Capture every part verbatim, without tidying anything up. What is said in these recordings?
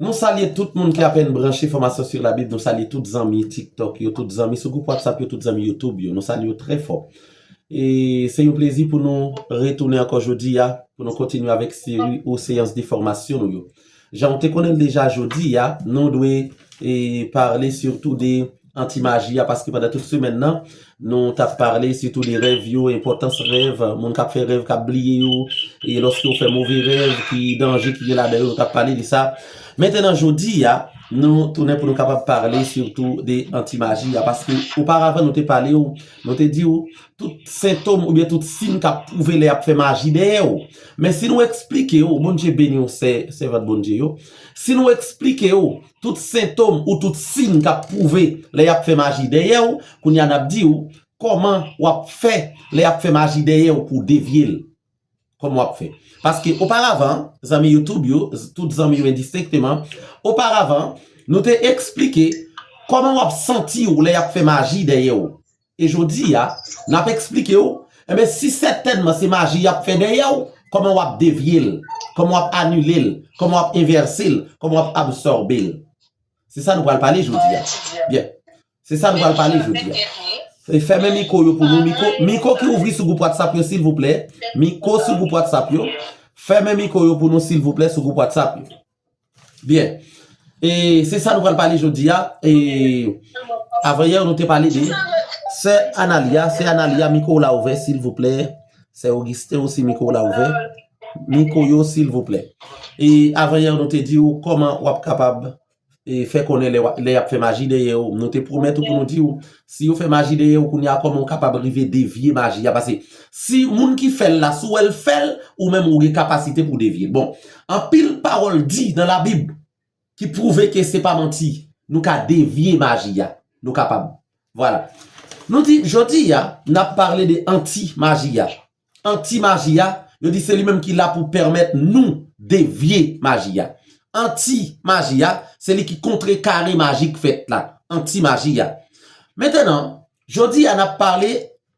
Nou salye tout moun ki apèn branche Formation sur la Bible. Nou salye tout zanmi TikTok yo, tout zanmi sou gwoup WhatsApp yo, tout zanmi YouTube yo. Nou salye yo trè fò. E se yon plezi pou nou retounen ankò jodi a, pou nou kontinye avèk seri ou seyans de fòmasyon nou yo. Jan w te konnen l deja, jodi a, nou dwe e, pale sitou de anti-maji a, paske pandan tout semèn nan, nou t ap pale sitou de rèv yo, enpòtans rèv, moun k ap fè rèv, k ap bliye yo, e lòske w fè move rèv, ki danje ki gen ladan yo, nou t ap pale de sa. Mentenan, jodi a, nou tounen pou nou kapab pale sitou de anti-maji a, paske oparavan nou te pale w, nou te di w, tout sentòm oubyen tout siy k ap pwouve lè y ap fè maji dèyè w. Men si nou eksplike w, Bondye beni w, sè, sèvant Bondye yo, si nou eksplike w tout sentòm ou tout siy k ap pwouve lè y ap fè maji dèyè w, kounye a n ap di w kòman w ap fè lè y ap fè maji dèyè w pou w devye l. Kòman w ap fè? Paske oparavan, zanmi YouTube yo, tout zanmi yo endistenkteman, oparavan, nou te eksplike kòman w ap santi w lè y ap fè maji dèyè w. E jodi a, n ap eksplike w, enben, si sètènman se maji y ap fè dèyè w, kòman w ap devye l, kòman w ap anile l, kòman w ap envèse l, kòman w ap absòbe l. Se sa nou pral pale jodi a. Byen. Se sa nou pral pale jodi a. E fèmen mikwo yo pou nou. Mikwo, mikwo ki ouvri sou gwoup WhatsApp yo, silvouplè. Mikwo sou gwoup WhatsApp yo. Fèmen mikwo yo pou nou, silvouplè, sou gwoup WhatsApp yo. Byen. E se sa nou pral pale jodi a. E avanyè nou te pale de sè Analia. Sè Analia, mikwo w la ouvè, silvouplè. Sè Augustin osi, mikwo w la ouvè. Mikwo yo, silvouplè. E avanyè nou te di w kòman w ap kapab e fè konnen lè, w- lè y ap fè maji dèyè w. Nou te pwomèt ou pou nou di w, si yo fè maji dèyè w, kounye a kòman w kapab rive devye maji a. Paske si moun ki fè l la, si w wè l fè l, ou menm ou gen kapasite pou w devye l. Bon, anpil pawòl di nan Labib ki pwouve ke se pa manti. Nou ka devye maji a. Nou kapab. Vwala. Nou di, jodi a, n ap pale de anti-maji a. Anti-maji a, yo di se li menm ki la pou pèmèt nou devye maji a. Anti-maji a, se li ki kontrekare maji k fèt la. Anti-maji a. Mentenan, jodi a n ap pale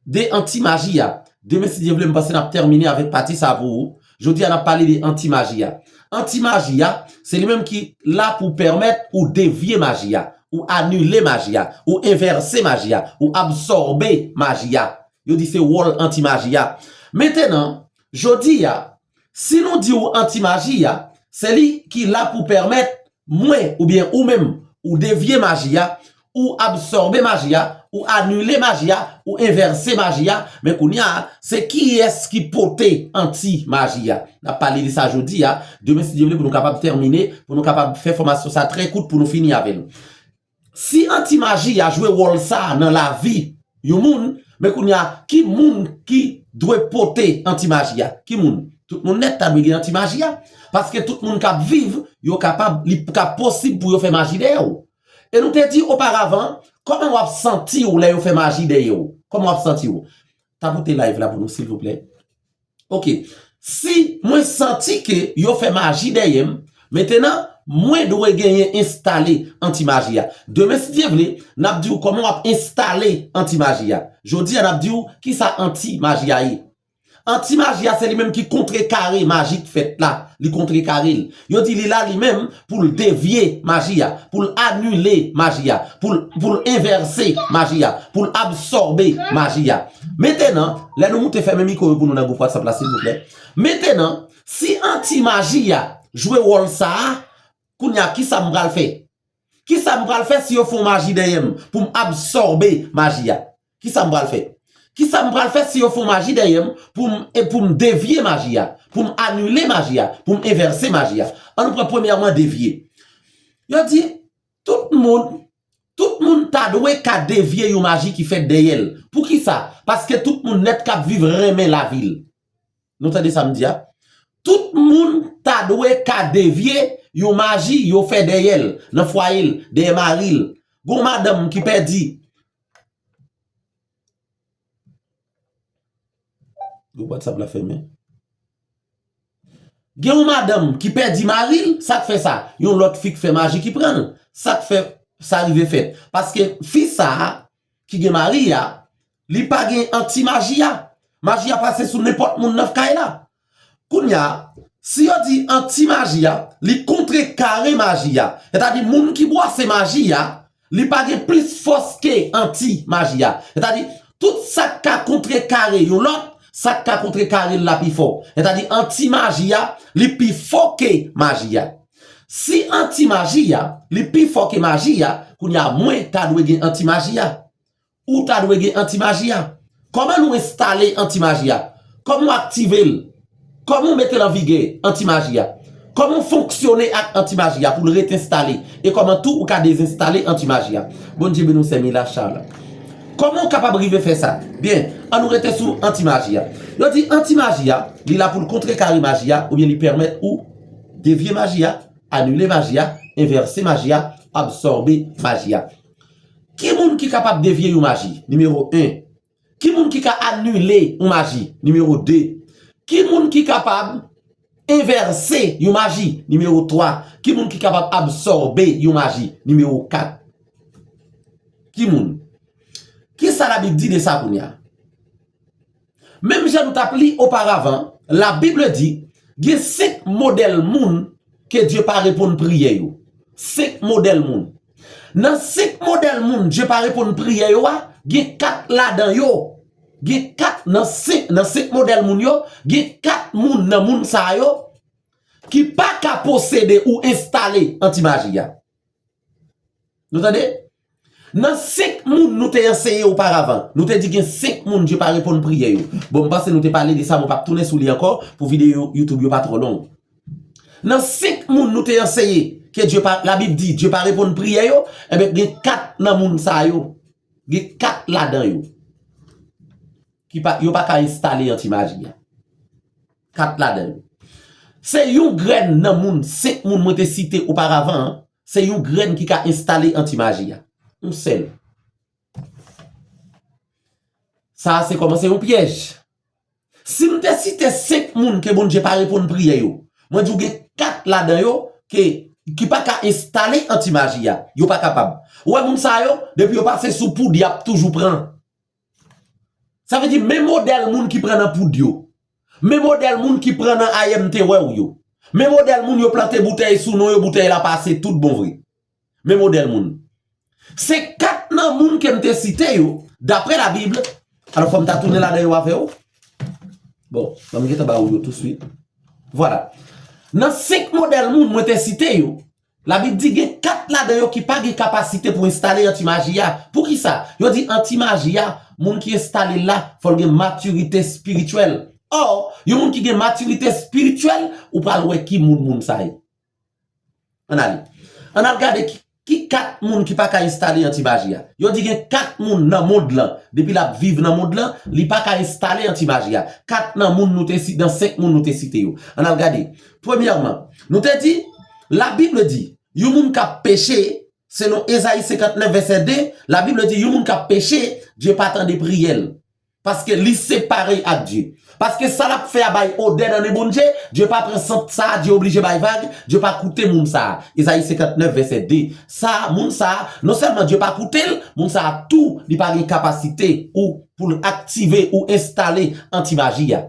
de anti-maji a. Demen, si Dye vle, m panse n ap tèmine avèk pati sa pou ou. Jodi a, n ap pale de anti-maji a. Anti-maji a, se li menm ki la pou pèmèt ou devye maji a, ou anile maji a, ou envèse maji a, ou absòbe maji a. Yo di se wòl anti-maji a. Mentenan, jodi a, si nou di w anti-maji a, se li ki la pou pèmèt mwen oubyen ou menm, ou devye maji a, ou absòbe maji a, ou anile maji a, ou envèse maji a, men kounye a, se kiyès ki pote anti-maji a? N ap pale de sa jodi a, demen, si Dye vle, pou nou kapab tèmine, pou nou kapab fè fòmasyon sa trè kout pou nou fini avè l. Si anti-maji a jwe wòl sa a nan lavi yon moun, men kounye a, ki moun ki dwe pote anti-maji a? Ki moun? Tout moun nèt ta dwe gen anti-maji a. Paske tout moun k ap viv, yo kapab, li ka posib pou yo fè maji dèyè w. E nou te di oparavan, kòman w ap santi w lè yo fè maji dèyè w? Kòman w ap santi w? Tapote live la pou nou, silvouplè. Ok. Si mwen santi ke yo fè maji dèyè m, mentenan, mwen dwe genyen enstale anti-maji a. Demen, si Dye vle, n ap di w kòman w ap enstale anti-maji a. Jodi a, n ap di w kisa anti-maji a ye. Anti-maji a, se li menm ki kontrekare maji k fèt la. Li kontrekare l. Yo di li la li menm pou l devye maji a, pou l anile maji a, pou l, pou l envèse maji a, pou l absòbe maji a. Mentenan, lè nou moute fèmen mikwo yo pou nou nan gwoup WhatsApp la, silvouplè. Mentenan, si anti-maji a jwe wòl sa a, kounye a, kisa m pral fè? Kisa m pral fè si yo fè yon maji dèyè m pou m absòbe maji a? Kisa m pral fè? Kisa m pral fè si yo fè yon maji dèyè m pou m, e pou m devye maji a, pou m anile maji a, pou m envèse maji a? Ann nou pran premyèman devye. Yo di, tout moun, tout moun ta dwe ka devye yon maji ki fèt dèyè l. Poukisa? Paske tout moun nèt k ap viv renmen lavi l. Nou tande sa m di a? Tout moun ta dwe ka devye yon maji yo fè dèyè l, nan fwaye l, dèyè mari l. Gon madanm ki pèdi. Gwoup WhatsApp la fèmen. Gen yon madanm ki pèdi mari l, sa k fè sa? Yon lòt fi k fè maji ki pran l. Sa k fè sa rive fèt? Paske fi sa a, ki gen mari a, li pa gen anti-maji a. Maji a pase sou nenpòt moun nan kay la. Kounye a, Si yo di anti maji a, li kontrekare maji a. Sètadi moun ki bwase maji a, li pa gen plis fòs ke anti maji a. Sètadi tout sa k ka kontrekare yon lòt, sa k ka kontrekare l la pi fò. Sètadi anti maji a, li pi fò ke maji a. Si anti maji a, li pi fò ke maji a, kounye a mwen ta dwe gen anti maji a. Ou ta dwe gen anti maji a. Kòman nou enstale anti maji a? Kòman w aktive l? Kòman w mete l an vigè anti maji a? Kòman w fonksyone ak anti maji a pou l ret enstale? E kòman tou ou ka dezenstale anti maji a? Bondye beni w, sè Mila Charles. Kòman w kapab rive fè sa? Byen, ann nou rete sou anti maji a. Yo di anti maji a, li la pou l kontrekare maji a, oubyen li pèmèt ou devye maji a, anile maji a, envèse maji a, absòbe maji a. Ki moun ki kapab devye yon maji? Nimewo en. Ki moun ki ka anile yon maji? Nimewo de. Ki moun ki kapab envèse yon maji? Nimewo twa. Ki moun ki kapab absòbe yon maji? Nimewo kat. Ki moun? Ki sa Labib di de sa kounye a? Menm jan nou t ap li oparavan, Labib di, gen senk modèl moun ke Dye pa reponn priyè yo. Senk modèl moun. Nan senk modèl moun Dye pa reponn priyè yo a, gen kat ladan yo. Gen kat nan senk, nan senk modèl moun yo, gen kat moun nan moun sa yo ki pa ka posede ou enstale anti maji a. Nou tande? Nan senk moun nou te anseye oparavan, nou te di gen senk moun Dye pa reponn priyè yo. Bon, m panse nou te pale de sa, mwen p ap tounen sou li ankò pou videyo YouTube yo pa twò long. Nan senk moun nou te anseye ke Dye pa, Labib di Dye pa reponn priyè yo, enben gen kat nan moun sa yo, gen kat ladan yo ki pa, yo pa ka enstale anti maji a. Kat ladan yo. Se yon grenn nan moun, senk moun mwen te site oparavan an, se yon grenn ki ka enstale anti maji a. Yon sèl. Sa a se kòman se yon pyèj. Si m te site senk moun ke Bondye pa reponn priyè yo, mwen di w gen kat ladan yo ke, ki pa ka enstale anti maji a. Yo pa kapab. Ou wè moun sa yo, depi yo pase sou poud, y ap toujou pran. Sa vle di men modèl moun ki pran nan poud yo. Men modèl moun ki pran nan I M T wè w yo. Men modèl moun yo plante boutèy sou non yo, boutèy la pase tout bon vre. Men modèl moun. Se kat nan moun ke m te site yo, daprè Labib. Alò, fò m ta tounen ladan yo avè w. Bon, ban m gentan ba ou yo touswit. Vwala. Nan senk modèl moun mwen te site yo, Labib di gen kat ladan yo ki pa gen kapasite pou enstale anti maji a. Poukisa? Yo di anti maji a, moun ki enstale l la, fò l gen matirite espirityèl. Ò, yon moun ki gen matirite espirityèl, ou pral wè ki moun moun sa ye. Ann ale. Ann al gade ki, ki kat moun ki pa ka enstale anti maji a. Yo di gen kat moun nan mond lan, depi l ap viv nan mond lan, li pa ka enstale anti maji a. Kat nan moun nou te si-, nan senk moun nou te site yo. Ann al gade. Premyèman, nou te di, Labib di, yon moun k ap peche, selon Ezayi senkantnèf vèsè de, Labib di, yon moun k ap peche, Dye pa tande priyè l. Paske li separe ak Dye. Paske sa l ap fè a bay odè nan nen Bondye, Dye pa pran sant sa a, Dye oblije bay vag, Dye pa koute moun sa a. Ezayi senkantnèf vèsè de. Sa a, moun sa a, non sèlman Dye pa koute l, moun sa a tou, li pa gen kapasite ou pou l aktive ou enstale anti maji a.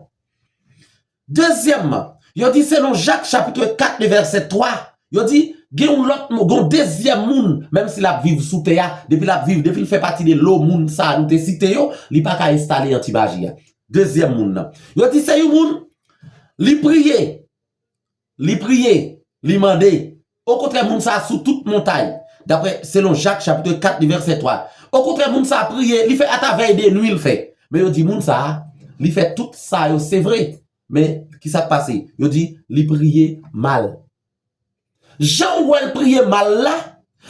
Dezyèmman, yo di selon Jak chapit kat de vèsè twa, yo di gen yon lòt moun, gen yon dezyèm moun, menm si l ap viv sou tè a, depi l ap viv, depi l fè pati de lo moun sa a nou te site yo, li pa ka enstale anti maji a. Dezyèm moun nan. Yo di se yon moun, li priye, li priye, li mande. Okontrè, moun sa a sou tout montay. Daprè, selon Jak chapit kat de vèsè twa. Okontrè, moun sa a priye, li fè atravè de nwi l fè. Men yo di moun sa a, li fè tout sa yo, se vre. Men, ki sa k pase? Yo di, li priye mal. Jan w wè l priye mal la,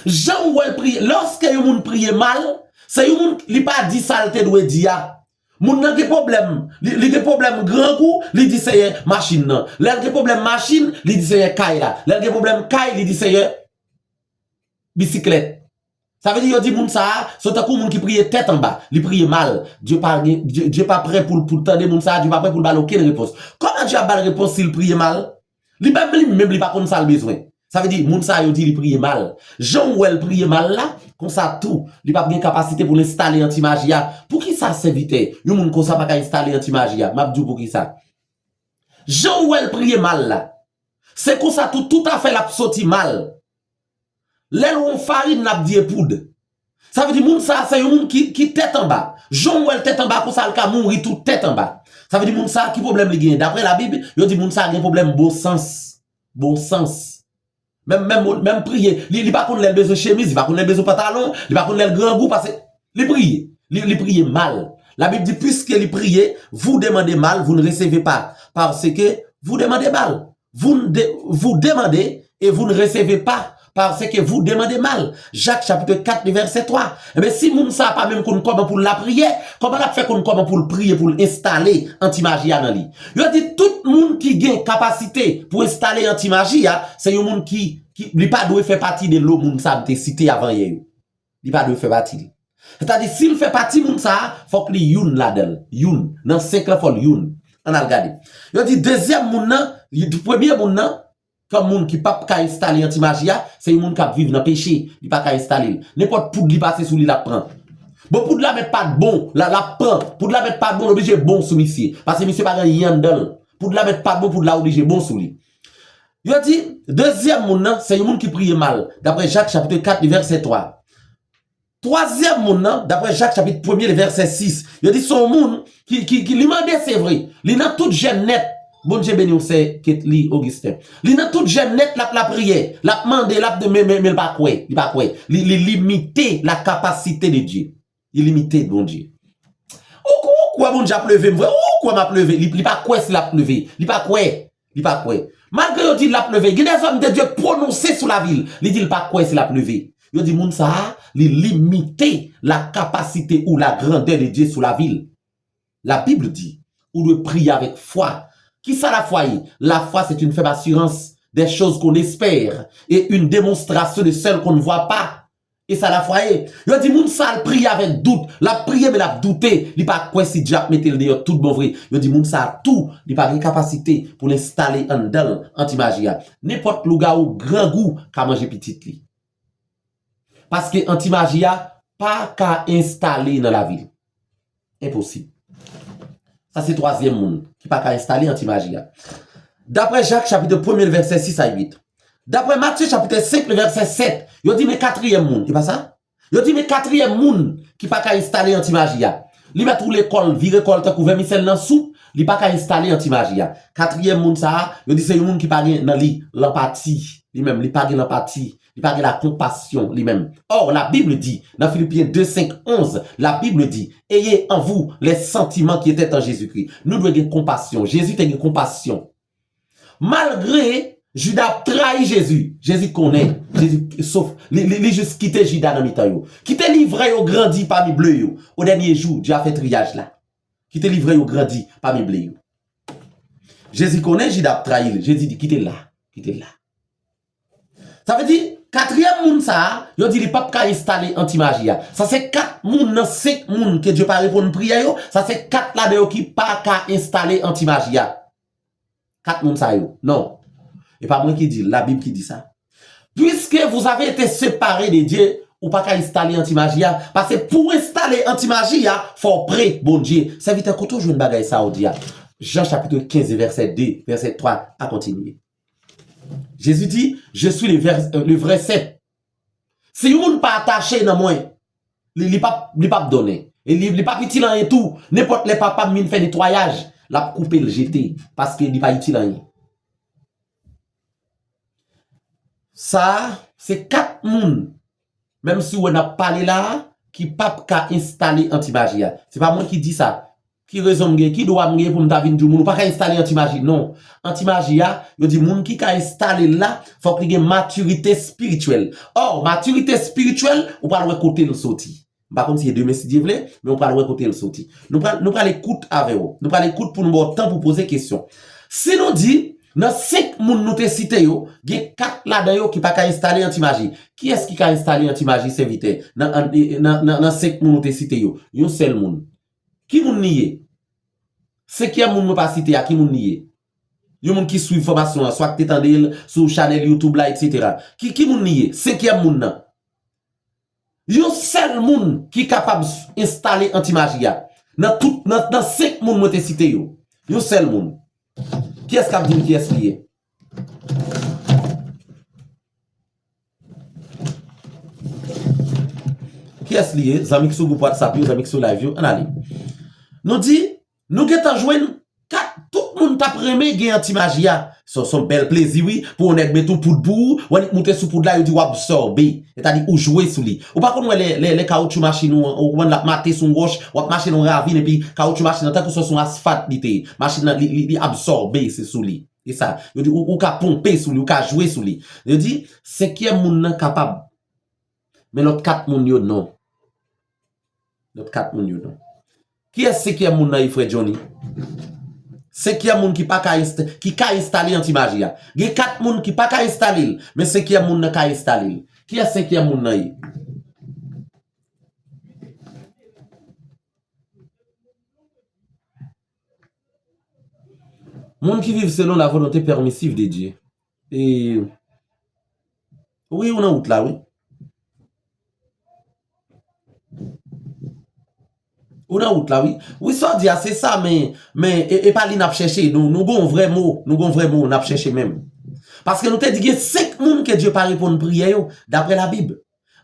jan w wè l priye, lòske yon moun priye mal, se yon moun, li pa di sa l te dwe di a. Moun nan gen pwoblèm, li, li gen pwoblèm grangou, li di Senyè machin nan. Lè l gen pwoblèm machin, li di Senyè kay la. Lè l gen pwoblèm kay, li di Senyè bisiklèt. Sa vle di yo di moun sa a, se tankou moun ki priye tèt anba, li priye mal. Dye pa gen, Dye, Dye pa prè pou l, pou l tande moun sa a, Dye pa prè pou l ba l okenn repons. Kòman Dye ap ba l repons si l priye mal? Li menm, li menm, li pa konn sa l bezwen. Sa vle di, moun sa a yo di li priye mal. Jan w wè l priye mal la, konsa tou, li p ap gen kapasite pou l enstale anti maji a. Poukisa sèvitè, yon moun konsa pa ka enstale anti maji a? M ap di w poukisa. Jan w wè l priye mal la, Se konsa tou, tout afè l ap soti mal. Lè l wè yon farin, l ap di e poud. Sa vle di moun sa a se yon moun ki, ki tèt anba. Jan w wè l tèt anba konsa, l ka mouri tou tèt anba. Sa vle di moun sa a ki pwoblèm li genyen? Daprè Labib, yo di moun sa a gen pwoblèm bon sans. Bon sans. Menm, menm, menm priye, li, li pa konn lè l bezwen chemiz, li pa konn lè l bezwen pantalon, li pa konn lè l grangou, paske li priye. Li, li priye mal. Labib di, puisque li priye, vous demandez mal, vous ne recevez pas, parce que vous demandez mal. Vous, ne de- vous demandez et vous ne recevez pas, parce que vous demandez mal. Jacques chapitre quatre, le verset trois. Ebyen, si moun sa a pa menm konn kòman pou l lapriyè, kòman l ap fè konn kòman pou l priye, pou l enstale antimaji a nan li? Yo di tout moun ki gen kapasite pou enstale antimaji a, se yon moun ki, ki li pa dwe fè pati de lo moun sa a m te site avan yè yo. Li pa dwe fè pati li. Sètadi, si l fè pati moun sa a, fòk li youn ladan l. Youn. Nan senk lan, fò l youn. Ann al gade. Yo di dezyèm moun nan, premye moun nan, kòm moun ki p ap ka enstale antimaji a, se yon moun k ap viv nan peche, li pa ka enstale l. Nenpòt poud li pase sou li, l ap pran. Bon, poud la mèt pa t bon, la, l ap pran. Poud la mèt pa t bon, l oblije bon sou misye. Paske misye pa gen anyen anndan l. Poud la mèt pa t bon, poud la oblije bon sou li. Yo di, dezyèm moun nan, se yon moun ki priye mal, daprè Jak chapit kat, vèsè twa. Twazyèm moun nan, daprè Jak chapit premye, vèsè sis, yo di se yon moun ki, ki, ki li mande, se vre. Li nan tout jèn nèt. Bondye beni w, sè Ketly Augustin. Li nan tout jèn nèt, l ap lapriyè, l ap mande, l ap de, men, men, men l pa kwè, li pa kwè. Li, li limite la capacité de Dieu. Li limite Bondye. Ou, ou kwè Bondye ap leve m vre? Ou kwè m ap leve? Li, li pa kwè si l ap leve. Li pa kwè. Li pa kwè. Malgre yo di l ap leve, gen des hommes de Dieu pwononse sou lavi l. Li di l pa kwè si l ap leve. Yo di moun sa a, li limite la capacité ou la grandeur de Dieu sou lavi l. La Bible dit, ou dwe priye avèk fwa. Kisa lafwa ye? La foi, c'est une ferme assurance des choses qu'on espère et une démonstration de celles qu'on ne voit pas. E sa lafwa ye. Yo di moun sa a l priye avèk dout. L ap priye, men l ap doute. Li pa kwè si Dye ap mete l deyò tout bon vre. Yo di moun sa a tou, li pa gen kapasite pou l enstale anndan l antimaji a. Nenpòt lougawou, grangou ka manje pitit li. Paske antimaji a pa ka enstale nan lavi l. Enposib. Sa se twazyèm moun ki pa ka enstale antimaji a. Daprè Jak chapit premye, vèsè sis a uit. Daprè Matye chapit senk, vèsè sèt, yo di men katriyèm moun, e pa sa? Yo di men katriyèm moun ki pa ka enstale antimaji a. Li mèt woule kò l, vire kò l tankou vèmisèl nan soup, li pa ka enstale antimaji a. Katriyèm moun sa a, yo di se yon moun ki pa gen nan li lanpati. Li menm, li pa gen lanpati. Li pa gen la konpasyon, li menm. Or, la Bible dit, nan Filipyen de senk, onz, la Bible dit, ayez en vous les sentiments qui étaient en Jésus-Christ. Nou dwe gen konpasyon. Jezi te gen konpasyon. Malgre Jida ap trayi Jezi, Jezi konnen, Jezi sof, li, li, li jis kite Jida nan mitan yo. Kite livrè yo grandi pami ble yo. O dènye jou, Dye a fè triyaj la. Kite livrè yo grandi pami ble yo. Jezi konnen Jida ap trayi l. Jezi di, kite l la. Kite l la. Sa vle di, katriyèm moun sa a, yo di li p ap ka enstale antimaji a. Sa se kat moun nan senk moun ke Dye pa reponn priyè yo. Sa se kat ladan yo ki pa ka enstale antimaji a. Kat moun sa yo. Non. E pa mwen ki di l, Labib ki di sa. Puisque vous avez été séparés de Dieu, ou pa ka enstale antimaji a. Paske pou enstale antimaji a, fò w pre Bondye. Sèvitè, kote w jwenn bagay sa a w di a? Jan chapit kenz, vèsè de, vèsè twa a kontinye. Jezi di, je suis le, ver- le vrai cep. Si yon moun pa atache nan mwen, li, li p ap, li p ap donnen. E li, li p ap itil anyen tou. Nenpòt lè papa m vin fè netwayaj, l ap koupe l jete, paske li pa itil anyen. Sa a, se kat moun, menm si w wè n ap pale la a, ki p ap ka enstale antimaji a. Se pa mwen ki di sa. Ki rezon m gen, ki dwa m gen pou m ta vin di w moun ou pa ka enstale antimaji? Non. Antimaji a, yo di moun ki ka enstale l la, fòk li gen matirite espirityèl. Or, matirite espirityèl, ou pral wè kote l soti. M pa konn si se demen si Dye vle, men ou pral wè kote l soti. Nou pral, nou pral ekout avè w. Nou pral ekout pou nou ba w tan pou poze kesyon. Si nou di, nan senk moun nou te site yo, gen kat ladan yo ki pa ka enstale antimaji. Kiyès ki ka enstale antimaji, sèvitè? Nan, nan, nan, nan, nan senk moun nou te site yo, yon sèl moun. Ki moun li ye? Senkyèm moun mwen pa site a, ki moun li ye? Yon moun ki swiv fòmasyon an, swa ki te tande l sou chanèl YouTube la, etsetera. Ki, ki moun li ye? Senkyèm moun nan. Yon sèl moun ki kapab enstale antimaji a. Nan tout, nan, nan senk moun mwen te site yo. Yon sèl moun. Kiyès k ap di m kiyès li ye? Kiyès li ye? Zanmi k sou gwoup WhatsApp yo, zanmi k sou live yo, ann ale. Nou di, nou gentan jwenn kat, tout moun t ap renmen gen anti-maji a. Se, se yon bèl plezi, wi, pou yon nèg mete yon poud pou ou, w annik moute sou poud la, yo di w absòbe. Sètadi ou jwe sou li. Ou pa konn wè lè, lè, lè kawotchou machin ou, ou konprann l ap mate sou yon wòch, w ap mache nan yon ravin, epi kawotchou machin nan tankou se yon asfalt li te ye. Machin nan, li, li, li absòbe, se sou li. E sa, yo di, ou, ou ka ponpe sou li, ou ka jwe sou li. Yo di, senkyèm moun nan kapab. Men lòt kat moun yo, non. Lòt kat moun yo, non. Kiyès senkyèm moun nan ye, frè Johnny? Senkyèm moun ki pa ka enst-, ki ka enstale anti-maji a. Gen kat moun ki pa ka enstale l, men senkyèm moun nan ka enstale l. Kiyès senkyèm moun nan ye? Moun ki viv selon la volonté permissive de Dieu. E, wi, ou nan wout la, wi. Ou nan wout la, wi. Wi, sa w di a, se sa, men, men, e, e pa li n ap chèche. Nou, nou gon vrè mo, nou gon vrè mo n ap chèche menm. Paske nou te di gen senk moun ke Dye pa reponn priyè yo, daprè Labib.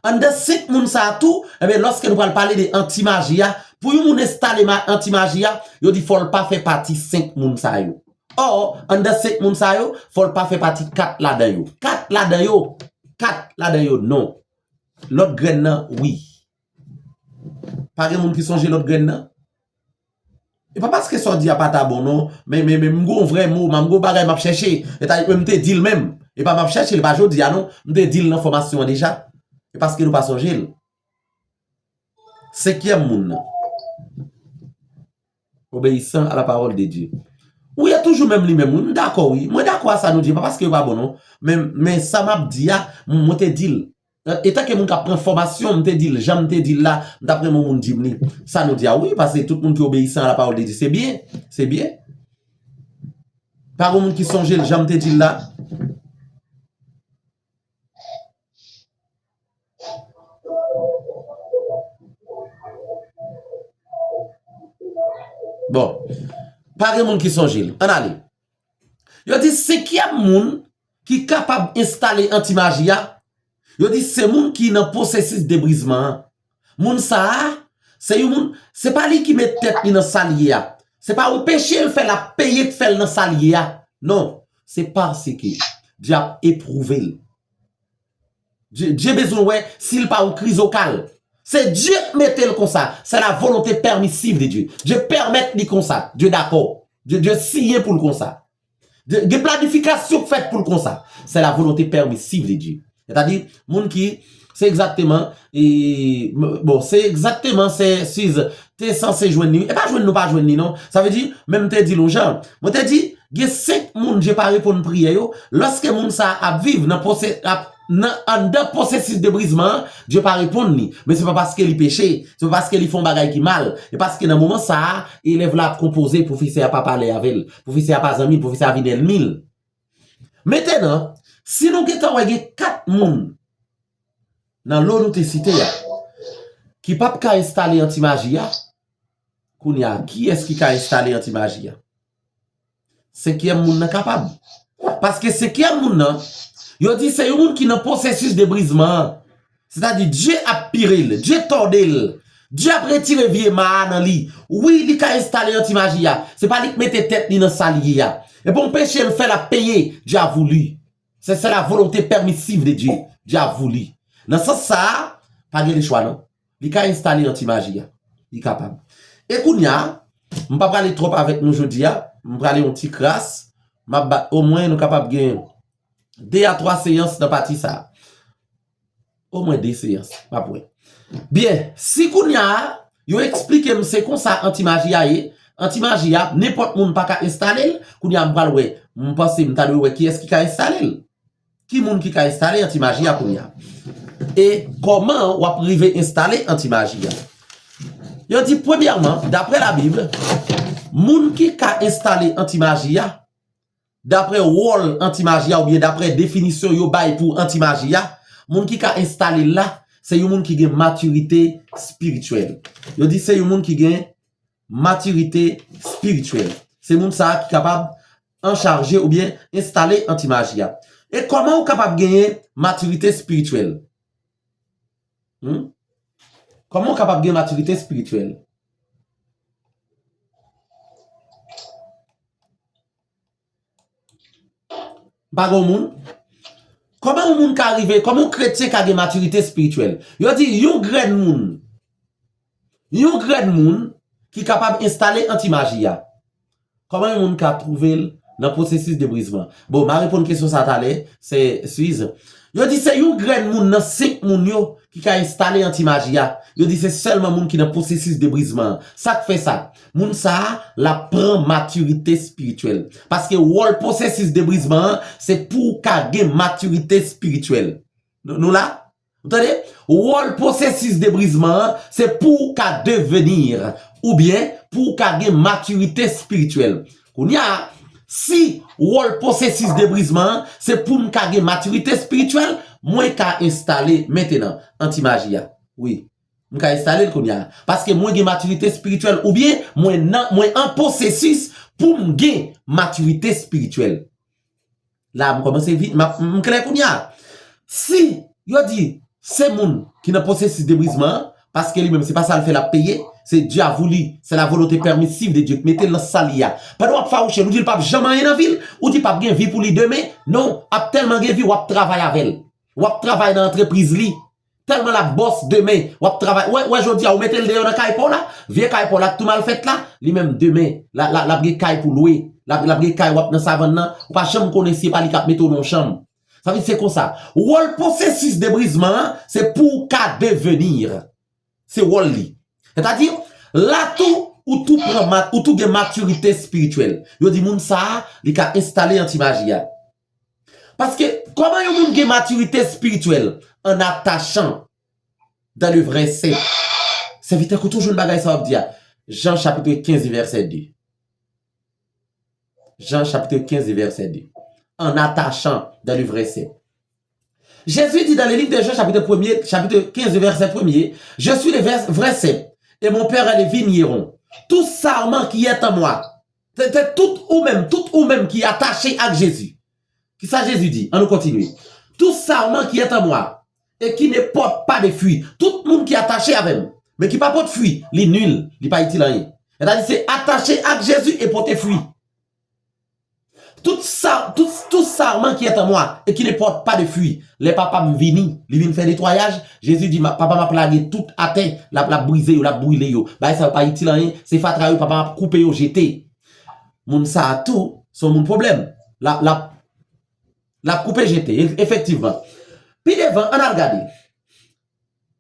Anndan senk moun sa a tou, ebyen, lòske nou pral pale de anti-maji a, pou yon moun enstale ma-, anti-maji a, yo di fò l pa fè pati senk moun sa yo. Ò, anndan senk moun sa yo, fò l pa fè pati kat ladan yo. Kat ladan yo, kat ladan yo, non. Lòt grenn nan, wi. Pa gen moun ki sonje lòt grenn nan? E pa paske sa w di a pa ta bon, non. Men, men, men, m gon vrè mo, m gon bagay m ap chèche. E ta, m te di l menm. E pa m ap chèche l, pa jodi a, non. M te di l nan fòmasyon an deja. E paske nou pa sonje l. Senkyèm moun nan. Obéissant à la parole de Dieu. Wi, e toujou menm li menm, wi. M dakò, wi. Mwen dakò a sa nou di, pa paske yo pa bon, non. Men, men sa m ap di a, m-, mwen te di l. E, etanke moun k ap pran fòmasyon, m te di l, jan m te di l la, m t ap renmen yon moun di m li. Sa nou di a, wi, paske tout moun ki obéissant à la parole de Dieu, se byen, se byen. Pa gen moun ki sonje l, jan m te di l la. Bon, pa gen moun ki sonje l. Ann ale. Yo di senkyèm moun ki kapab enstale anti-maji a, yo di se moun ki nan pwosesis debrizman an. Moun sa a, se yon moun, se pa li ki met tèt li nan sa l ye a. Se pa yon peche l fè, l ap peye k fè l nan sa l ye a. Non, se paske Dye ap epwouve l. Dye, Dye bezwen wè si l pa yon krizokal. Se Dye k mete l konsa. C'est la volonté permissive de Dieu. Dye pèmèt li konsa. Dye dakò. Dye, Dye siyen pou l konsa. Dye, gen planifikasyon k fèt pou l konsa. C'est la volonté permissive de Dieu. Sètadi, moun ki, se egzakteman, e, m-, bon, se egzakteman, se, Siz, te sanse jwenn li. E pa jwenn nou pa jwenn li, non. Sa vle di, men m te di l yon jan. Mwen te di, gen senk moun Dye pa reponn priyè yo. Lòske moun sa a ap viv nan pwose-, ap, nan, anndan pwosesis debrizman an, Dye pa reponn li. Men se pa paske li peche. Se pa paske li fè yon bagay ki mal. E paske nan moman sa a, elèv la ap konpoze, pwofesè a pa pale avè l. Pwofesè a pa zanmi l, pwofesè a vin ènmi l. Mentenan, si nou gentan wè gen kat moun nan lo nou te site a, ki p ap ka enstale anti-maji a, kounye a, kiyès ki ka enstale anti-maji a? Senkyèm moun nan kapab. Paske senkyèm moun nan, yo di se yon moun ki nan pwosesis debrizman an. Sètadi, Dye ap pire l, Dye tòde l, Dye ap retire vye ma a nan li. Wi, li ka enstale anti-maji a. Se pa li k mete tèt li nan sa l ye a. E pa yon peche l fè, l ap peye. Dieu a voulu. C'est, c'est la volonté permissive de Dieu. Dieu a voulu. Nan sans sa a, pa gen lechwa non. Li ka enstale anti-maji a. Li kapab. E kounye a, m pa prale twòp avèk nou jodi a. M prale yon ti kras. M ap ba, omwen nou kapab gen de a twa seyans nan pati sa a. Omwen de seyans, m ap wè. Byen, si kounye a, yo eksplike m se konsa anti-maji a ye, anti-maji a, nenpòt moun pa ka enstale l, kounye a m pral wè, m panse m ta dwe wè kiyès ki ka enstale l. Ki moun ki ka enstale anti-maji a kounye a? E kòman w ap rive enstale anti-maji a? Yo di, premyèman, daprè Labib, moun ki ka enstale anti-maji a, daprè wòl anti-maji a oubyen daprè definisyon yo bay pou anti-maji a, moun ki ka enstale l la, se yon moun ki gen matirite espirityèl. Yo di se yon moun ki gen matirite espirityèl. Se moun sa a ki kapab anchaje oubyen enstale anti-maji a. E kòman w kapab genyen matirite espirityèl? Hmm? Kòman w kapab gen matirite espirityèl? M pa gen yon moun. Kòman yon moun ka rive, kòman yon kretyen ka gen matirite espirityèl? Yo di yon grenn moun, yon grenn moun ki kapab enstale anti-maji a. Kòman yon moun ka twouve l nan pwosesis debrizman? Bon, m a reponn kesyon sa talè, se Suze. Yo di se yon grenn moun nan senk moun yo ki ka enstale anti-maji a. Yo di se sèlman moun ki nan pwosesis debrizman an. Sa k fè sa? Moun sa a, l ap pran matirite espirityèl. Paske wòl pwosesis debrizman an, se pou w ka gen matirite espirityèl. Nou, nou la? Ou tande? Wòl pwosesis debrizman an, se pou w ka devenir, oubyen pou w ka gen matirite espirityèl. Kounye a, si wòl pwosesis debrizman an, se pou m ka gen matirite espirityèl, mwen ka enstale mentenan anti-maji a. Wi. M ka enstale l kounye a. Paske mwen gen matirite espirityèl, oubyen mwen nan, mwen an pwosesis pou m gen matirite espirityèl. La, m kòmanse vin, m ap, m klè kounye a. Si yo di se moun ki nan pwosesis debrizman an, paske li menm se pa sa l fè l ap peye, se Dieu a voulu, c'est la volonté permissive de Dieu ki mete l nan sa l ye a. Pandan w ap fawouche l, ou di l p ap janm anyen nan vi l, ou di p ap gen vi pou li demen, non, ap tèlman gen vi, w ap travay avè l. W ap travay nan antrepriz li. Tèlman l ap bòs demen, w ap travay. Wè, wè, jodi a, ou mete l deyò nan kay pa w la, vye kay pa w la k tou mal fèt la, li menm demen, l a, l a, l ap gen kay pou lwe, l ap, l ap gen kay w ap nan savann nan, ou pa janm konnen si e pa li k ap mete w nan yon chanm. Sa vle di se konsa. Wòl pwosesis debrizman an, se pou w ka devenir. Se wòl li. Sètadi, la tou, ou tou pran mat-, ou tou gen matirite espirityèl. Yo di moun sa a, li ka enstale anti-maji a. Paske, kòman yon moun gen matirite espirityèl? En attachant dans le vrai cep. Sèvitè, kote w jwenn bagay sa w ap di a? Jan chapit kenz vèsè de. Jan chapit kenz vèsè de. En attachant dans le vrai cep. Jésus dit dans le livre de Jean, chapitre premier, chapitre quinze, verset premier, je suis le ver-, vrai cep, et mon père est le vigneron. Tout sarment qui est en moi, se, se tout ou menm, tout ou menm ki atache ak Jezi. Kisa Jezi di? Ann nou kontinye. Tout sarment qui est en moi et qui ne porte pas de fruit. Tout moun ki atache avè m, men ki pa pot fwi, li nil, li pa itil anyen. Sètadi se atache ak Jezi e pote fwi. Tout sa, tout, tout sarment qui est en moi et qui ne porte pas de fruit. Lè papa m vini, li vin fè netwayaj, Jezi di, "Ma-, papa m ap lage tout atè, l ap, l ap brize yo, l ap brile yo. Bagay sa yo pa itil anyen, se fatra yo, papa m ap koupe yo, jete." Moun sa a tou, se yon moun pwoblèm. L ap, l ap, l ap koupe, jete, e-, efektivman. Pi devan, ann al gade.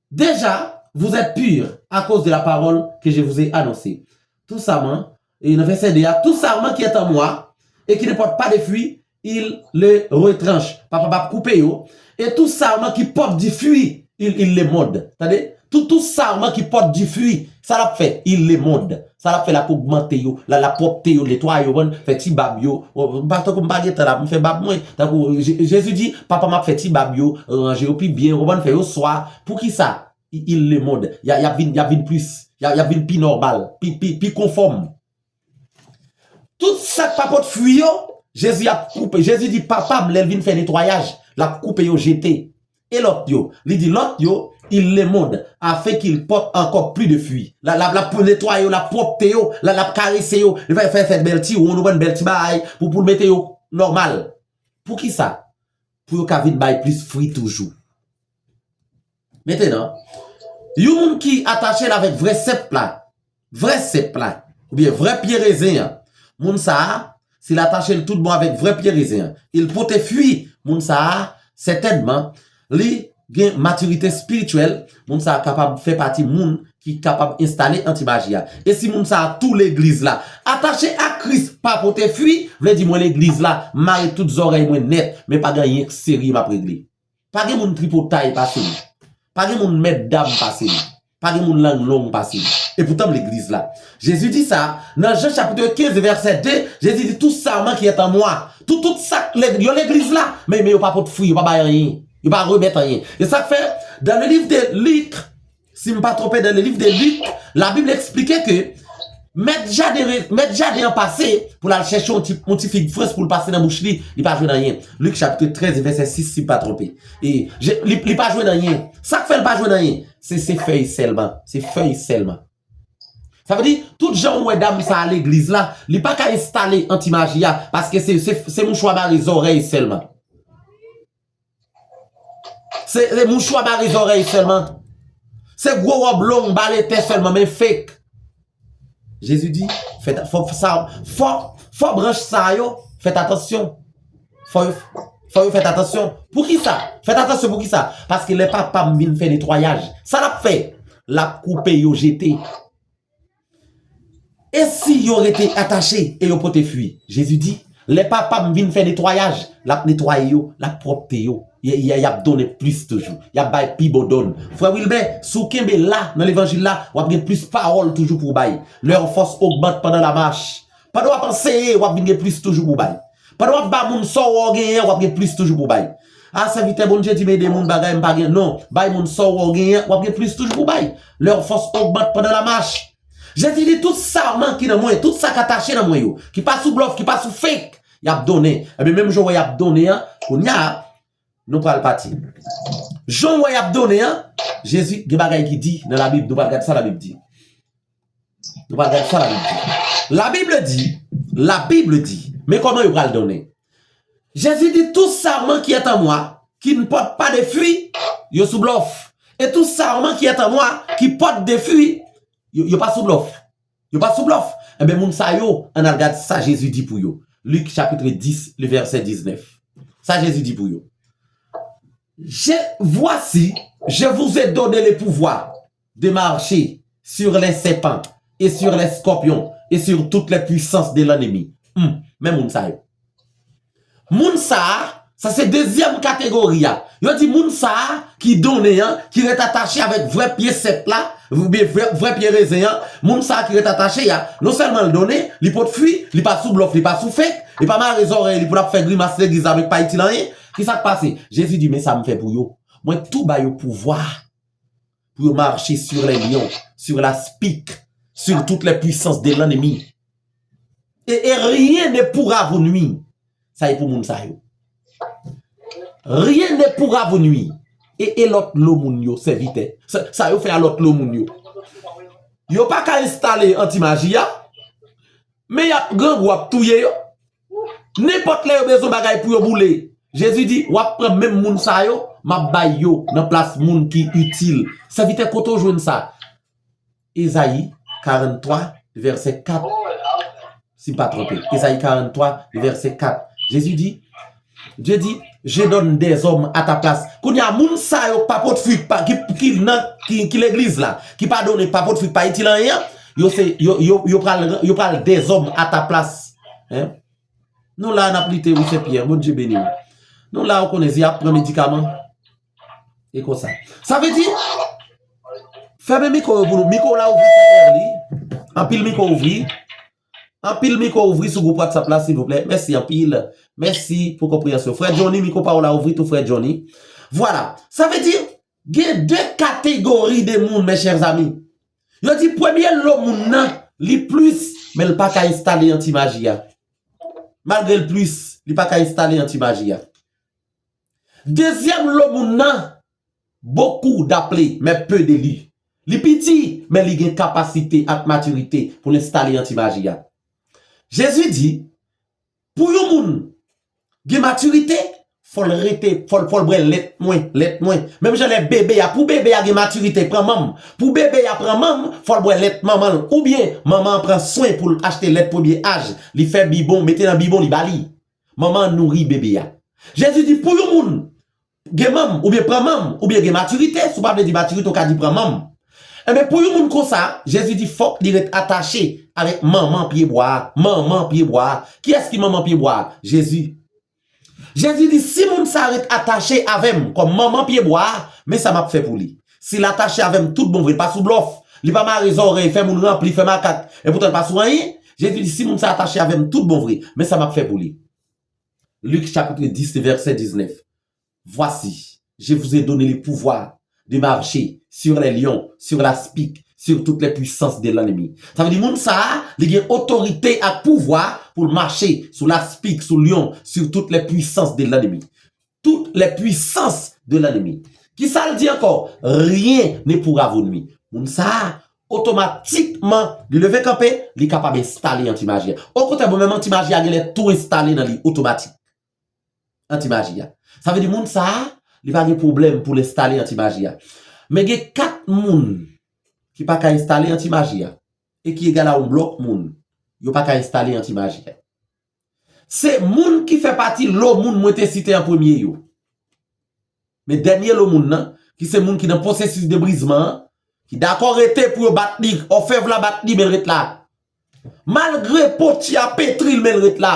Déjà, vous êtes purs à cause de la parole que je vous ai annoncée. Tout sarment, e nan vèsè de a, tout sarment qui est en moi et qui ne porte pas de fruit, il le retranche. Papa m ap koupe yo. Et tout sarment qui porte du fruit, il, il l'émonde. Tande? Tout, tout sarment qui porte du fruit, sa l ap fè, il l'émonde. Sa l ap fè, l ap ogmante yo, l ap pwòpte yo, netwaye yo, konprann, fè ti bab yo. Ou, ou pa tankou m pa gen tan la pou m fè bab mwen. Tankou Je-, Jezi di, papa m ap fè ti bab yo, ranje yo pi byen, ou konprann, fè yo swa. Poukisa? I-, il l'émonde. Y a, y ap vin, y ap vin plis. Y a, y ap vin pi nòmal, pi, pi, pi konfòm. Tout sa k pa pot fwi yo, Jezi ap koupe. Jezi di, papa m, lè l vin fè netwayaj, l ap koupe yo, jete. E lòt yo, li di lòt yo, il l'émonde, afin qu'il porte encore plus de fruits. L a, l a, l ap netwaye yo, l ap pwòpte yo, l a, l ap karese yo, li fè, fè, fè bèl ti wonn, ou konprann, bèl ti bagay, pou, pou l mete yo nòmal. Poukisa? Pou yo ka vin bay plis fwi toujou. Mentenan, yon moun ki atache l avèk vrè sèp la, vrè sèp la, oubyen vrè pye rezen an, moun sa a, si l atache l tout bon avèk vrè pye rezen an, il pote fwi, moun sa a, sètènman, li gen matirite espirityèl, moun sa a kapab fè pati moun ki kapab enstale anti-maji a. E si moun sa a tou legliz la atache ak Kris pa pote fwi, vle di mwen legliz la, m mare tout zòrèy mwen nèt, men pa gen anyen k serye m ap regle. Pa gen moun tripotay pase m. Pa gen moun mèt dam pase m. Pa gen moun lang long pase m. E poutan m legliz la. Jezi di sa, nan Jan chapit kenz vèsè de, Jezi di, tout sarment qui est en moi. Tout, tout sa, lè, yo legliz la, men, men yo pa pot fwi, yo pa bay anyen. Yo pa remèt anyen. E sa k fè, dans le livre de Luc, si m pa twonpe, dans le livre de Luc, la Bible explique que Mèt jaden, mèt jaden an pase pou l al chèche yon ti, yon ti fig frans pou l pase nan bouch li, li pa jwenn anyen. Lik chapit trèz, vèsè sis, si m pa twonpe. E, je, li, li pa jwenn anyen. Sa k fè l pa jwenn anyen? Se, se fèy sèlman. Se fèy sèlman. Sa vle di, tout jan ou wè dam sa a legliz la, li pa ka enstale anti maji a, paske se, se, se mouchwa mare zòrèy sèlman. Se, se mouchwa mare zòrèy sèlman. Se gwo wòb long, bale tè sèlman, men fake. Jezi di, fè, fò, sa, fò, fò branch sa yo, fèt atansyon. Fò yo, fò yo fèt atansyon. Poukisa? Fèt atansyon poukisa? Paske lè papa m vin fè netwayaj, sa l ap fè? L ap koupe yo jete. E si yo rete atache e yo pote fwi? Jezi di, lè papa m vin fè netwayaj, l ap netwaye yo, l ap pwòpte yo. Y, y, y ap donnen plis toujou. Y ap bay pi bon donn. Frè Wilbè, si w kenbe la, nan levanjil la, w ap gen plis pawòl toujou pou w bay. Leur force augmente pendant la marche. Pandan w ap anseye, w ap vin gen plis toujou pou w bay. Pandan w ap ba moun sa w wè w genyen, w ap gen plis toujou pou w bay. A, sèvitè Bondye di m ede moun bagay m pa gen. Non, bay moun sa w wè w genyen, w ap gen plis toujou pou w bay. Leur force augmente pendant la marche. Jezi di, tout sarman ki nan mwen, tout sa k atache nan mwen yo, ki pa sou blòf, ki pa sou fake, y ap donnen. Ebyen, menm jan w wè y ap donnen an, kounye a, nou pral pati. Jan w wè y ap donnen an, Jezi, gen bagay ki di nan Labib, nou pral gade sa Labib di. Nou pral gade sa Labib di. La Bible dit, la Bible dit, men kòman yo pral donnen? Jezi di, tout sarman qui est en moi, qui ne porte pas de fruit, yo sou blòf. Et tout sarman qui est en moi, qui porte des fruits, yo, yo pa sou blòf. Yo pa sou blòf. Enben, moun sa yo, ann al gad sa Jezi di pou yo. Lik chapit dis, le vèsè diznèf. Sa Jezi di pou yo. Je, voici, je vous ai donné le pouvoir de marcher sur les serpents et sur les scorpions et sur toutes les puissances de l'ennemi. Hmm, men moun sa yo. Moun sa a, sa se dezyèm kategori a. Yo di moun sa a ki donnen an, ki ret atache avèk vrè pye sèp la, oubyen vrè, vrè pye rezen an, moun sa a ki ret atache a, non sèlman l donnen, li pot fwi, li pa sou blòf, li pa sou fake, li pa mare zòrèy li pou l ap fè grimas legliz la, men k pa itil anyen. Kisa k pase? Jezi di, men sa m fè pou yo. Mwen tou ba yo pouvwa pou yo mache sur les lions, sur la spik, sur toutes les puissances de l'ennemi. Et, et rien ne pourra vous nuire. Sa e pou moun sa yo. Rien ne pourra vous nuire. E, e lòt lo moun yo, sèvitè? Sa, sa yo fè a lòt lo moun yo? Yo pa ka enstale anti maji a, men y ap grangou ap touye yo. Nenpòt lè yo bezwen bagay pou yo boule, Jezi di, w ap pran menm moun sa yo, m ap bay yo nan plas moun ki itil. Sèvitè, kote w jwenn sa? Ezayi karant twa, vèsè kat. Si m pa twonpe, Ezayi karant twa, vèsè kat. Jezi di, Dieu dit, je donne des hommes à ta place. Kounye a, moun sa yo pa pot fwi, pa, ki, ki nan, ki, ki legliz la, ki pa donnen, pa pot fwi, pa itil anyen, yo se, yo, yo, yo pral, yo pral des hommes à ta place. Hein? Nou la, n ap lite, wi, Sen Pyè, Bondye beni w. Nou la, ou konnen, y ap pran medikaman. E konsa. Sa vle di, fèmen mikwo yo pou nou. Mikwo la ouvri, Sen Pyè, li. Anpil mikwo ouvri. Anpil mikwo ouvri sou gwoup WhatsApp la, silvouplè. Mèsi anpil. Mèsi pou konpreyansyon. Frè Johnny, mikwo pa w la ouvri tou, frè Johnny. Vwala. Sa vle di, gen de kategori de moun, mes chers amis. Yo di premye lo moun nan, li plis, men l pa ka enstale anti maji a. Malgre l plis, li pa ka enstale anti maji a. Dezyèm lo moun nan, beaucoup d'appelés, mais peu d'élus. Li piti, men li gen kapasite ak matirite pou l enstale anti maji a. Jezi di, pou yon moun gen matirite, fò l rete, fò l, fò l bwè lèt mwen, lèt mwen. Menm jan lè bebe a, pou bebe a gen matirite, pran manm. Pou bebe a pran manm, fò l bwè lèt manman l. Oubyen, manman an pran swen pou l achte lèt premye aj, li fè bibon, mete nan bibon, li ba li. Manman an nouri bebe a. Jezi di, pou yon moun gen manm, oubyen pran manm, oubyen gen matirite, si w pa vle di matirite, w ka di pran manm. Enben, pou yon moun konsa, Jezi di fòk li ret atache avèk manman pyebwa a, manman pyebwa a. Kiyès ki manman pyebwa a? Jezi. Jezi di, si moun sa ret atache avè m kòm manman pyebwa a, men sa m ap fè pou li. Si l atache avè m tout bon vre, li pa sou blòf, li pa mare zòrèy, fè moun ranpli, fè makak, epoutan li pa sou anyen, Jezi di, si moun sa atache avè m tout bon vre, men sa m ap fè pou li. Lik chapit dis, vèsè diznèf. Voici, je vous ai donné le pouvoir de marcher sur les lions, sur la spik, sur toutes les puissances de l'ennemi. Sa vle di moun sa a, li gen otorite ak pouvwa pou l mache sou laspik, sou lyon, sur toutes les puissances de l'ennemi. Toutes les puissances de l'ennemi. Kisa l di ankò? Rien ne pourra vous nuire. Moun sa a, otomatikman, li leve kanpe, li kapab enstale antimaji a. Okontrè, bon, menm antimaji a genlè tou enstale nan li, otomatik. Antimaji a. Sa vle di moun sa a, li pa gen pwoblèm pou l enstale antimaji a. Men gen kat moun ki pa ka enstale antimaji a, e ki egal a yon blòk moun, yo pa ka enstale antimaji a. Se moun ki fè pati lo moun mwen te site an premye yo. Men dènye lo moun nan, ki se moun ki nan pwosesis de brizman an, ki dakò rete pou yo bat li, òfèv la bat li, men l ret la. Malgre poti a petri l, men l ret la.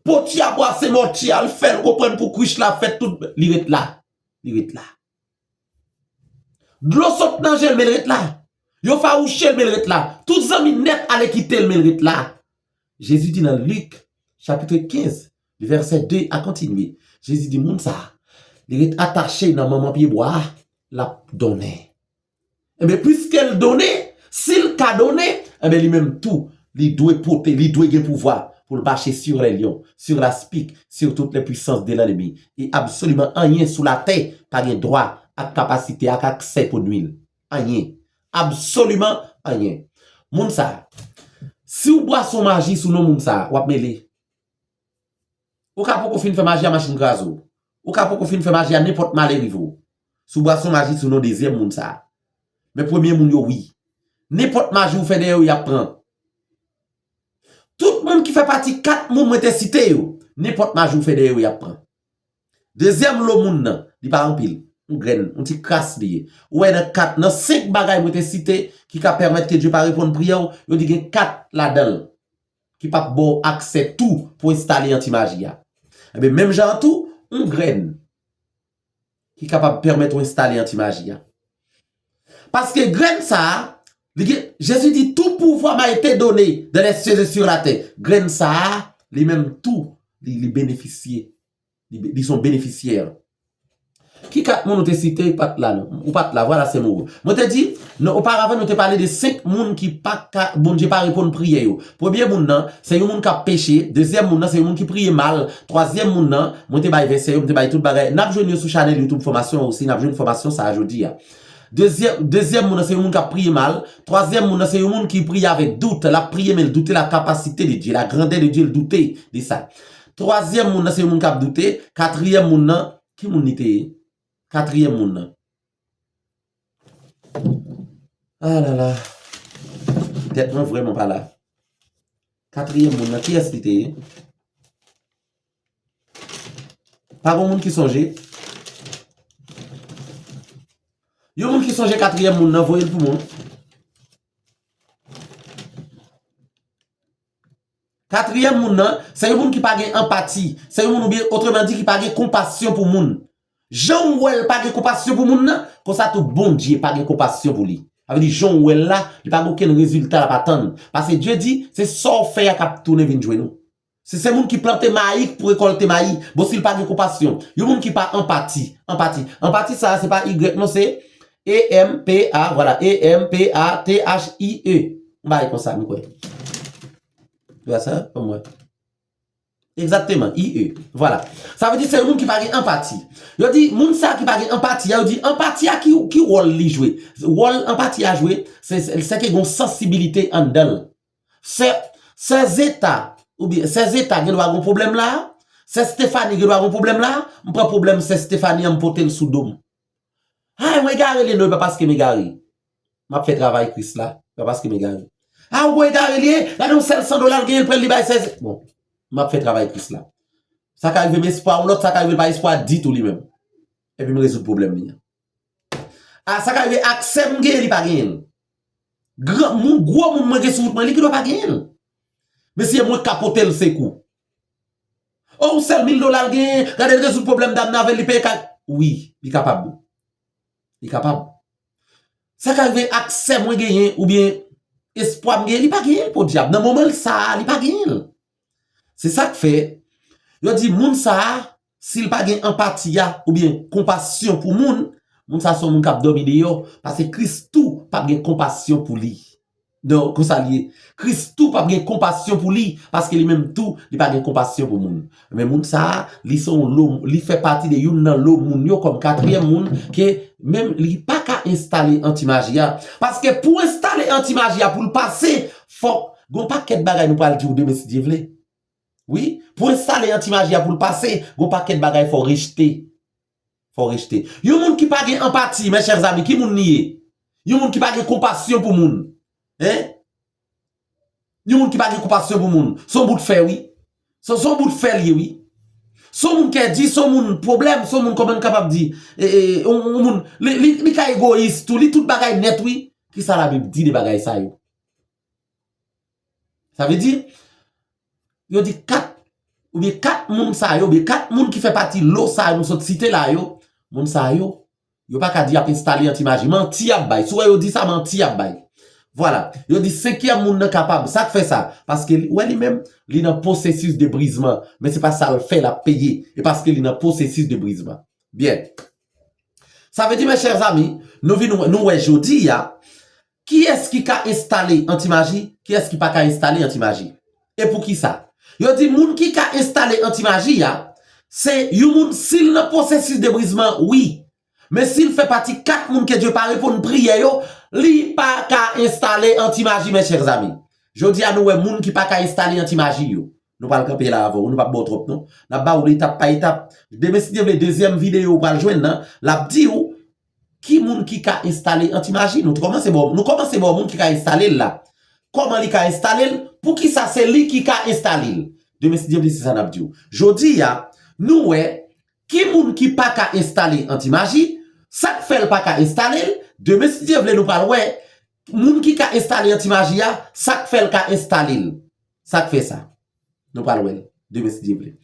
Poti a bwase mòti a, l fè l konprann pou kwich la fèt tout, li ret la. Li ret la. Dlo sot nan je l, men l ret la. Yo fawouche l, men l ret la. Tout zanmi nèt ale kite l, men l ret la. Jezi di nan Lik, chapitre quinze, le verset deux a kontinye. Jezi di moun sa a, li ret atache nan manman pyebwa a, l ap donnen. Enben, piske l donnen, si l ka donnen, enben, li menm tou, li dwe pote, li dwe gen pouvwa pou l mache sur les lions, sur l'aspic, sur toutes les puissances de l'ennemi. E absoliman anyen sou latè pa gen dwa ak kapasite ak aksè pou nwi l. Anyen. Absoliman anyen. Moun sa a, si w bwase yon maji sou non moun sa a, w ap mele. Ou ka poko fin fè maji a, machin kraze w. Ou ka poko fin fè maji a, nenpòt malè rive w. Si w bwase yon maji sou non dezyèm moun sa a. Men premye moun yo, wi. Nenpòt maji ou fè dèyè yo, y ap pran. Tout moun ki fè pati kat moun mwen te site yo, nenpòt maji ou fè dèyè yo, y ap pran. Dezyèm lo moun nan, li pa anpil. Yon grenn, yon ti kras li ye. Ou wè nan kat, nan senk bagay mwen te site ki ka pèmèt ke Dye pa reponn priyè w, yo di gen kat ladan l ki p ap ba w aksè tou pou enstale antimaji a. Enben, menm jan an tou, yon grenn ki kapab pèmèt ou enstale antimaji a. Paske grenn sa a, li gen, Jezi di, tout pouvoir m'a été donné dans les cieux et sur la terre. Grenn sa a, li menm tou, li, li benefisye. Li, li se yon benefisyè. Ki kat moun ou te site pa t la, non? Ou pa t la, vwala, se mou. Mwen te di, non, oparavan, nou te pale de senk moun ki pa ka, Bondye pa reponn priyè yo. Premye moun nan, se yon moun k ap peche. Dezyèm moun nan, se yon moun ki priye mal. Twazyèm moun nan, mwen te bay vèsè yo, mwen te bay tout bagay. N ap jwenn yo sou chanèl YouTube Fòmasyon osi, n ap jwenn fòmasyon sa a jodi a. Dezyèm, dezyèm moun nan, se yon moun k ap priye mal. Twazyèm moun nan, se yon moun ki priye avèk dout. L ap priye, men l doute la capacité de Dieu, la grandeur de Dieu, l doute de sa. Twazyèm moun nan, se yon moun k ap doute. Katriyèm moun nan, ki moun li te ye? Katriyèm moun nan. Alala. Tèt mwen vrèman pa la. Katriyèm moun nan, kiyès li te ye? Pa gon moun ki sonje? Yon moun ki sonje katriyèm moun nan, voye l pou mwen. Katriyèm moun nan, se yon moun ki pa gen anpati. Se yon moun, oubyen, otreman di, ki pa gen konpasyon pou moun. Jan w wè l pa gen konpasyon pou moun nan, konsa tou Bondye pa gen konpasyon pou li. Sa vle di, jan w wè l la, li pa gen okenn rezilta l ap atann. Paske Dye di, se sa w fè a k ap tounen vin jwenn ou. Se, se moun ki plante mayi k pou rekòlte mayi. Bon, si l pa gen konpasyon. Yon moun ki pa anpati. Anpati. Anpati sa a, se pa Y non, se E M P A, vwala. E M P A T H I E. Yon bagay konsa, m kwè. Ou wè sa? Ban m wè. Egzakteman, I E. Vwala. Sa vle di se yon moun ki pa gen anpati. Yo di, moun sa ki pa gen anpati a, yo di anpati a ki, ki wòl li jwe? Wòl anpati a jwe, se, se, se ke gon sansibilite anndan l. Sè, sè Zeta, oubyen sè Zeta gen dwa gon pwoblèm la, sè Stefani gen dwa gon pwoblèm la, m pran pwoblèm sè Stefani an, m pote l sou do m. Ay, mwen egare li, non, e pa paske m egare. M ap fè travay Kris la, e pa paske m egare. A, ou egare li ye, gade yon sèl san dola l genyen, l pran li bay sè Zeta. Bon, m ap fè travay Kris la. Sa ka rive m espwa yon lòt, sa ka rive l pa espwa ditou li menm. Epi m rezoud pwoblèm li an. A, sa ka rive aksè m genyen, li pa genyen l. Gran moun, gwo moun mwen gen sou wout mwen, li gen dwa pa genyen l. Men si e mwen k ka pote l sekou. O, yon sèl mil dola l genyen, gade l rezoud pwoblèm dam nan avè l, li peye kay. Wi, li kapab. Li kapab. Sa ka rive aksè mwen genyen, oubyen espwa m genyen, li pa genyen l, podyab. Nan moman l sa a, li pa genyen l. Se sa k fè, yo di moun sa a, si l pa gen anpati a, oubyen konpasyon pou moun, Moun sa se yon moun k ap dòmi deyò, paske Kris tou p ap gen konpasyon pou li. Non, konsa li ye. Kris tou p ap gen konpasyon pou li, paske li menm tou, li pa gen konpasyon pou moun. Men moun sa a, li se yon lo, li fè pati de youn nan lo moun yo kòm katriyèm moun ke menm li pa ka enstale anti-maji a. Paske pou enstale anti-maji a, pou l pase, fòk gon pakèt bagay nou pral di w demen si Dye vle. Wi, pou enstale anti-maji a, pou l pase, gon pakèt bagay fò rejte. Fò rejte. Yon moun ki pa gen anpati, mes chers amis, ki moun li ye? Yon moun ki pa gen konpasyon pou moun. Hein? Yon moun ki pa gen konpasyon pou moun. Se yon bout fè, wi. Se se yon bout fè li ye, wi. Se yon moun kè di, se yon moun pwoblèm, se yon moun kòman n kapab di. E, e, yon, yon moun, li, li, li ka egoyis tou, li tout bagay nèt, wi. Kisa Labib di de bagay sa yo? Sa vle di, yo di kat, oubyen kat moun sa yo, oubyen kat moun ki fè pati lo sa yo nou sot site la yo, moun sa yo, yo pa ka di y ap enstale anti-maji. Manti y ap bay. Si w wè yo di sa, manti y ap bay. Vwala. Yo di senkyèm moun nan kapab. Sa k fè sa? Paske li, wè li menm, li nan pwosesis de brizman. Men se pa sa l fè l ap peye. E paske li nan pwosesis de brizman. Byen. Sa vle di, mes chers amis, nou vin wè, nou wè jodi a, kiyès ki ka enstale anti-maji, kiyès ki pa ka enstale anti-maji. E poukisa? Yo di moun ki ka enstale anti-maji a, se yon moun, si l nan pwosesis de brizman, wi. Men si l fè pati kat moun ke Dye pare pou n priye yo, li pa ka enstale anti-maji, mes chers amis. Jodi a, nou wè moun ki pa ka enstale anti-maji yo. Nou pral kanpe la avè w, nou p ap ba w twòp non. N ap ba w l etap pa etap. Demen si Dye vle, dezyèm videyo ou pral jwenn nan, l ap di w ki moun ki ka enstale anti-maji. Nou kòmanse ba w, nou kòmanse ba w moun ki ka enstale l la. Kòman li ka enstale l? Poukisa se li ki ka enstale l? Demen si Dye vle, se sa n ap di w. Jodi a, nou wè ki moun ki pa ka enstale anti-maji, sa k fè l pa ka enstale l. Demen si Dye vle, nou pral wè moun ki ka enstale anti-maji a, sa k fè l ka enstale l. Sa k fè sa? Nou pral wè l demen si Dye vle.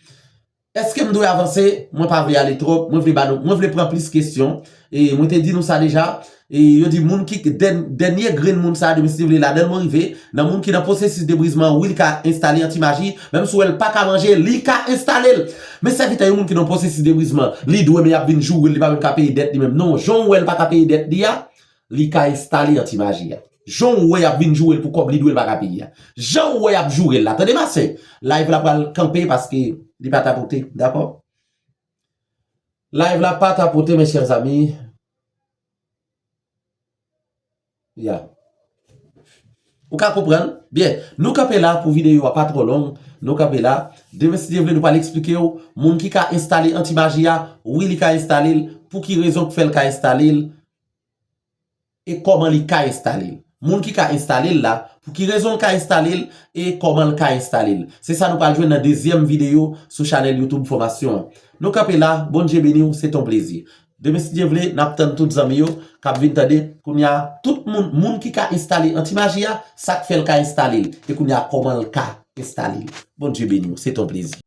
Èske m dwe avanse? Mwen pa vle ale twòp. Mwen vle ba nou, mwen vle pran plis kesyon. E mwen te di nou sa deja. E yo di moun ki, dèn-, dènye grenn moun sa, demen si Dye vle, ladan l mwen rive. Nan moun ki nan pwosesis de brizman, wi, li ka enstale anti-maji. Menm si w wè l pa ka manje, li ka enstale l. Men sèvitè, yon moun ki nan pwosesis de brizman, li dwe, men y ap vin joure l, li pa menm ka peye dèt li menm. Non, jan w wè l pa ka peye dèt li a, li ka enstale anti-maji a. Jan w wè y ap vin joure l pou kòb li dwe l pa ka peye a. Jan w wè y ap joure l la. Tande, ma sè, live la pral kanpe paske li pa tapote, dakò? Live la pa tapote, mes chers amis. Ya. Ou ka konprann? Byen. Nou kanpe la pou videyo a pa twò long. Nou kanpe la. Demen, si Dye vle, nou pral eksplike w. Moun ki ka enstale anti-maji a, wi, li ka enstale l. Pou ki rezon k fè l ka enstale l? E kòman li ka enstale l. Moun ki ka enstale l la, pou ki rezon l ka enstale l, e kòman l ka enstale l. Se sa nou pral jwenn nan dezyèm videyo sou chanèl YouTube Fòmasyon an. Nou kanpe la, Bondye beni w, se ton plezi. Demen, si Dye vle, n ap tann tout zanmi yo k ap vin tande. Kounye a, tout moun, moun ki ka enstale anti-maji a, sa k fè l ka enstale l. E kounye a, kòman l ka enstale l. Bondye beni w, se ton plezi.